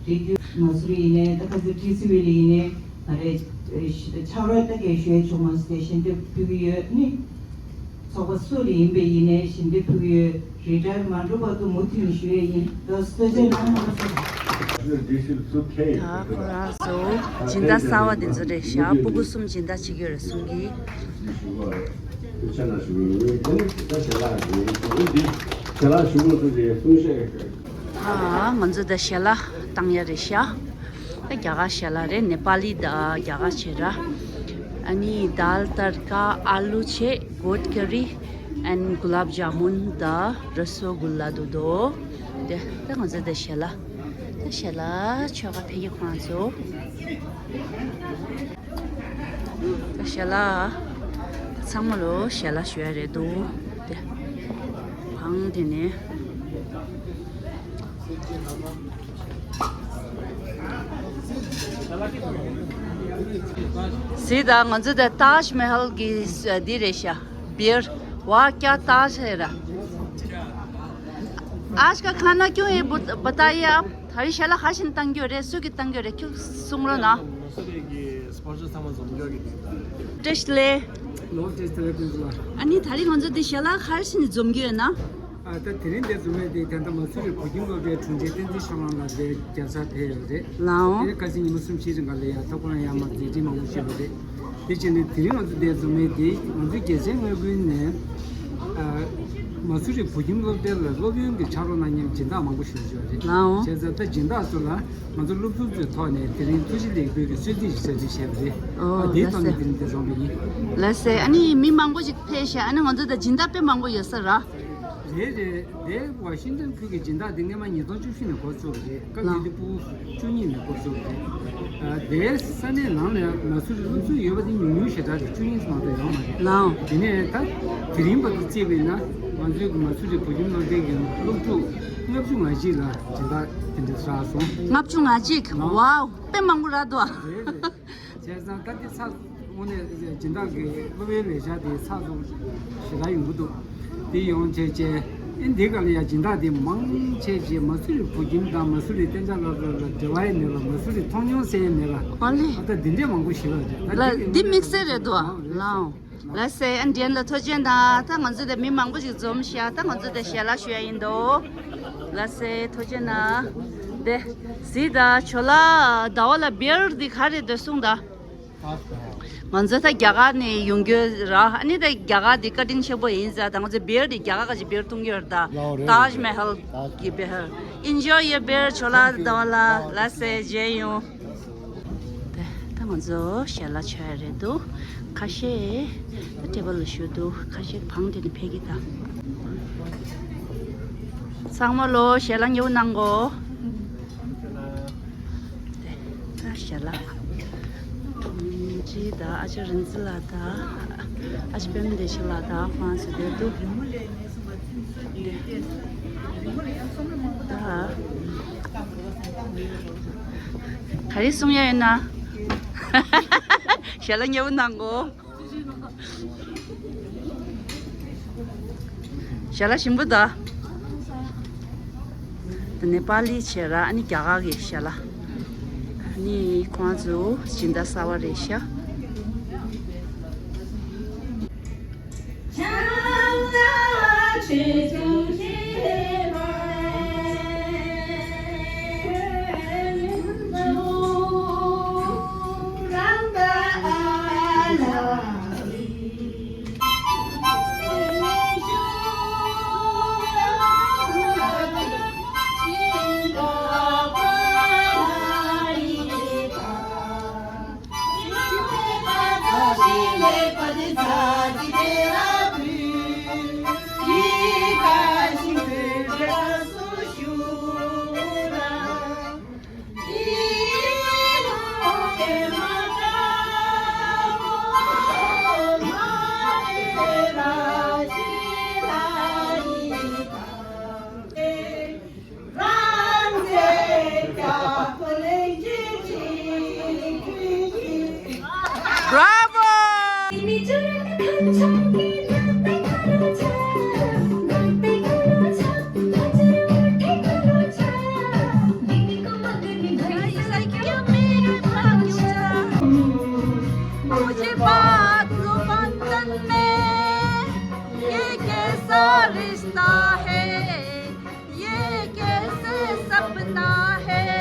རི་རྒྱུད། མ་སུ་རི་ཡིན་ནའི་ད་ག་ཚོད་ཊི་སི་ཝི་ལ་ཡིན་ནའི་ང་རའི་ཕྱག་རོགས་ལྟ་གས་ཞུ་ཡས་བྱུང་མ་སོང་། དེ་ཞལ་འདེབས་ཕུལ་གྱི་ཡོད། ཨ་ནི་ཚོགས་པ་སུ་ལ་ཡིན་པ་ཡིན་ནའི་ཞལ་འདེབས་ཕུལ་གྱི་ཡོད། རི་ཊ་ཡར་མ་འགྲོ་བར་དུ་མུ་མཐུད་ནས་ཞུ་ཡས་ཡིན། ད་གསོལ་ཇ་གནང་། ད་ཁོ་རང་ཚོ་སྦྱིན་བདག་གསར་པ་དེ་ཚོ་རེད་ཤག་སྤུ་གུ་གསུམ་སྦྱིན་བདག་བྱེད་ཀྱི་ཡོད་རེད་གསུང་གི། ད་ང་ཚོ་ད་ཞལ་ལག་བཏང་ཡ་རེད་ཤག་ད་རྒྱ་གར་ཞལ་ལག་རེད། ནེ་པ་ལི་དང་རྒྱ་གར་བྱས་ར། ཨ་ནི་དཱལ་ཏར་ཀ། ཨ་ལུ་བྱས། གོཊ་ཀ་རི། ཨན་གུ་ལབ་ཇ་མུན་དང་ར་སོ་གུ་ལ་འདུག་དོ། དེ་ད་ང་ཚོ་དེ་ཞལ་ལག་ད་ཞལ་ལག་མཆོད་ཁང་ཕ་གི་ཁོ་རང་ཚོ། ད་ཞལ་ལག་ཚང་མ་ལོ་ཞལ་ལག་ཞུ་ཡ་རེད་འདུག་དེ་གང་དེ་ནས། གཟིགས་དང་། ང་ཚོ་ད་ཏཱཇ་མ་ཧལ་གྱི་འདི་རེད་ཤག་བིར། ཝ་ཀྱ་ཏཱཇ་ཧེ་ར། आज का खाना क्यों ये बत- बताइए आप? ད་རེས་ཞལ་ལག་ག་རེ་བྱས་ནས་བཏང་གི་ཡོད་རེད། སུ་གིས་བཏང་གི་ཡོད་རེད། ཁྱོད་གསུང་རོགས་གནང་། སུ་རེད་ཀྱི་སྤོན་སར་ཚང་མ་འཛོམས་ཡོད་ཀྱི་དེ་ད། བཀྲ་ཤིས་བདེ་ལེགས། ལོ་བཀྲ་ཤིས་བདེ་ལེགས། ཀུན་གཟིགས་ལགས། ཨ་ནི་ད་རེས་ང་ཚོ་འདི་ཞལ་ལག་ག་རེ་བྱས་ནས་འཛོམས་ཀྱི་ཡོད་ན། ཨ་ད་དེ་རིང་འདིར་འཛོམས་མཁན་དེ་ད་ལྟ་མ་སུ་རི་བོད་ཁྱིམ་སློབ་གྲྭའི་དྲུང་ཆེ་བསྟན་འཛིན་ཤོག་ལངས་ལགས་དེ་རྒྱལ་སར་ཕེབས་ཡོད་རེད། ལའོ། དེ་ཁ་སང་ཉི་མ་གསུམ་བཞི་རིང་ག་ལ་ཡ་ཐོག་ཁོ་རང་ཡར་མར་མཛད་འཕྲིན་མང་པོ་ཞུས་པ་རེད། དེ་བྱས་ནས་དེ་རིང་ང་ཚོ་འདིར་འཛོམས་མཁན་དེ་ང་ཚོའི་རྒྱལ་སའི་མངའ་ཁུལ་ནས་ཨ་མ་སུ་རི་བོད་ཁྱིམ་སློབ་གྲྭ་ལ་སློབ་ཡོན་གྱི་ཕྱག་རོགས་གནང་མཁན་སྦྱིན་བདག་མང་པོ་ཞིག་ཡོད་རེད། ལའོ། བྱས་ཙང་ད་སྦྱིན་བདག་ཚོ་ལ་ང་ཚོ་སློབ་ཕྲུག་ཚོའི་ཐོག་ནས་དེ་རིང་ཐུགས་རྗེ་ལེགས་འབུལ་གྱི་གསོལ་ཚིགས་ཤིག་ཟབ་སྦྱིན་བྱས་པ་རེད། ཨོ་ཨ་དེའི་ལགས་ཐོག་ནས་སེ། དེ་རིང་འཛོམས་པ་ཡིན། ལགས་སེ། ཨ་ནི་མི་མང་པོ་ཞིག་ཕེབས་ཤག་ཨ་ནི་ང་ཚོ་ད་སྦྱིན་བདག་དཔེ་མང་པོ་ཡོད་ས་རེད། རེད་རེད། དེ་ཝ་ཤིང་ཏོན་ཁུལ་གྱི་སྦྱིན་བདག་དེ་སྔོན་མ་ཉིས་སྟོང་བཅུ་བཞི་ནས་འགོ་བཙུགས་པ་རེད། སྐབས་དེ་དུས་ཕྲུ་གུ་བཅུ་གཉིས་ནས་འགོ་བཙུགས་པ་རེད། ཨ་དེའི་ས་གནས་ནང་ལ་མ་སུ་རི་སློབ་ཟུར་ཡོད་པ་དེ་ཉུང་ཉུང་ཞེ་དྲག་རེད། བཅུ་གཉིས་མ་གཏོགས་ཡོད་མ་རེད། ལའོ། དེ་ནས་ད་དེ་རིང་བར་དུ་བརྩིས་པས་ན་ང་ཚོའི་གི་མ་སུ་རི་བོད་ཁྱིམ་སློབ་གྲྭའི་གི་སློབ་ཕྲུག་ལྔ་བཅུ་ང་གཅིག་ལ་སྦྱིན་བདག་དེ་འདྲ་བཞག་སོང་། ལྔ་བཅུ་ང་གཅིག་ལའོ། ཝའོ། དཔེ་མང་པོ་རེད་འདུག་རེད་རེད། བྱས་ཙང་ད་དེ་ཚ། དངོས་གནས་སྦྱིན་བདག་གི་སློབ་ཡོན་ལས་འཆར་དེ་ཚགས་ཚུད་ཞེ་དྲག་ཡོང་གི་འདུག་དེ་ཡོང་བྱས་བྱས་ཨེ་འདི་ག་ལ་ཡ་སྦྱིན་བདག་དེ་མང་ཆེ་བྱས་མ་སུ་རི་བོད་ཁྱིམ་དང་མ་སུ་རི་གཏན་འཇགས་སློབ་གྲྭ་ལ་འབྲེལ་བ་ཡང་མེད་པ། མ་སུ་རི་མཐོང་མྱོང་གསན་ཡང་མེད་པ། ཨ་ལེ། ཨ་ད་འདི་འདྲས་མང་པོ་ཞིག་ལ་རེད། ད་ལ་དེ་འདི་དམིགས་བསལ་རེད་འདུག་ཨ་རེད། ལའོ། ལགས་སེ། ཨ་འདྲེན་ལ་ཐུགས་རྗེ་གནང་། ད་ང་ཚོ་དེ་མི་མང་པོ་ཞིག་འཛོམས་ཤག་ད་ང་ཚོ་དེ་ཞལ་ལག་ཞུ་ཡ་ཡིན་འདུག་ལགས་སེ། ཐུགས་རྗེ་གནང་། དེ་གཟིགས་དང་། ཇོ་ལགས་ཟླ་བ་ལགས་བིར་འདི་ག་རེ་འདོད་གསུངས་དང་། ང་ཚོ་ད་རྒྱ་གར་ནས་ཡོང་རྒྱུ་ར། ཨ་ནི་ད་རྒྱ་གར་འདི་བཀའ་དྲིན་ཆེན་པོ་ཡིན་ཟེར། ད་ང་ཚོ་བེར་འདི་རྒྱ་གར་ག་ཅིག་བེར་གཏོང་གི་ཡོད་རེད་ད། ལའོ་རེད། Taj Mahal གི་བེར། Enjoy your beer, Chola Dawala. ལགས་སེ། མཇལ་ཡོང་། ད་ད་ང་ཚོ་ཞལ་ལག་མཆོད་ཡ་རེད་འདུག་ཁ་ཤས་ད་ཊེ་བལ་ལ་བཞུགས་འདུག་ཁ་ཤས་བང་དེ་ནས་ཕེབས་ཀྱི་ད། ཚང་མ་ལོ་ཞལ་ལག་མཉེས་པོ་གནང་གོ། ད་ཞལ་ལག་ཅི་ད་ཨ་ཅག་རིན་ཙི་ལགས་དང་ཨ་ཅག་པད་མ་བདེ་ཆེན་ལགས་དང་ཁོང་ཚོ་བསྡད་འདུག་ད་ག་རེ་གསུང་ཡ་ཡོད་ན། ཞལ་ལག་མཉེས་པོ་གནང་གོ། ཞལ་ལག་ཞིམ་པོ་ད། ད་ནེ་པ་ལི་བྱས་ར། ཨ་ནི་རྒྱ་གར་གྱི་ཞལ་ལག་ཨ་ནི་ཁོང་ཚོ་སྦྱིན་བདག་གསར་པ་རེད་ཤག Bravo! मुझे बात लो बंधन में, ये कैसा रिश्ता है, ये कैसे सपना है।